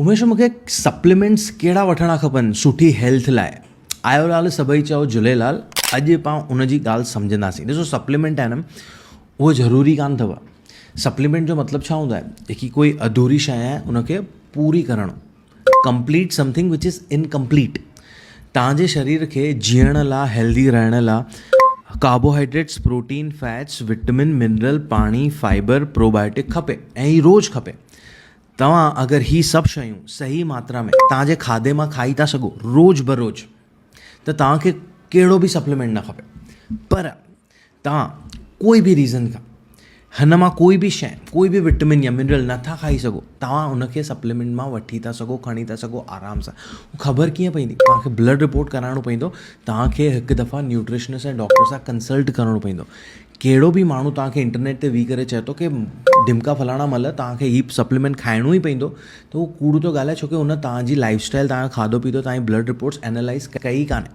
اميش مون کي سپليمينٽس ڪهڙا وٺڻا کپن سٺي هيلٿ لاء؟ آيو لال سڀئي چئو جهوليلال اڄ پان ان جي ڳالهه سمجهنداسين. ڏسو سپليمينٽ آهي نه اهو ضروري ڪانه اٿو. سپليمينٽ جو مطلب ڇا هوندو آهي جيڪي ڪوئي اڌوري شيء آهي ان کي پوري ڪرڻ، complete something which is incomplete. توهان جي شرير کي جيئڻ لاء هيلدي رهڻ لاء carbohydrates, protein, fats, vitamin, mineral, پاڻي، فائبر، پروبائيوٽڪ کپي ۽ هي روز کپي. توهان اگر هي سڀ شيون صحيح ماترا ۾ توهان جي کاڌي مان کائي ٿا سگهو روز بروز ته توهان کي ڪهڙو به سپليمينٽ نه کپي پر توهان ڪوئي به ريزن کان هن مان ڪوئي به شيء ڪوئي به وٽامن يا منرل نٿا کائي سگهو توهان ان کي سپليمينٽ مان وٺي ٿا سگهو کڻي ٿا سگهو آرام سان خبر ڪيئن پوندي توهان کي بلڊ رپورٽ ڪرائڻو پوندو توهان کي هڪ دفعا نيوٽريشنسٽ ۽ ڊاڪٽر سان ڪنسلٽ ڪرڻو پوندو ڪهڙو به ماڻهو توهان کي انٽرنيٽ تي ويهي ڪري چئي ٿو ڪي ڍمڪا فلاڻا مهل توهان کي هي سپليمينٽ کائڻو ئي پوندو ته هو ڪوڙ ٿو ڳالهائي ڇو ڪي هن توهان جي لائف اسٽائل توهان جو کاڌو پيتو توهان جي بلڊ رپورٽس اينالائز ڪئي ڪانهي.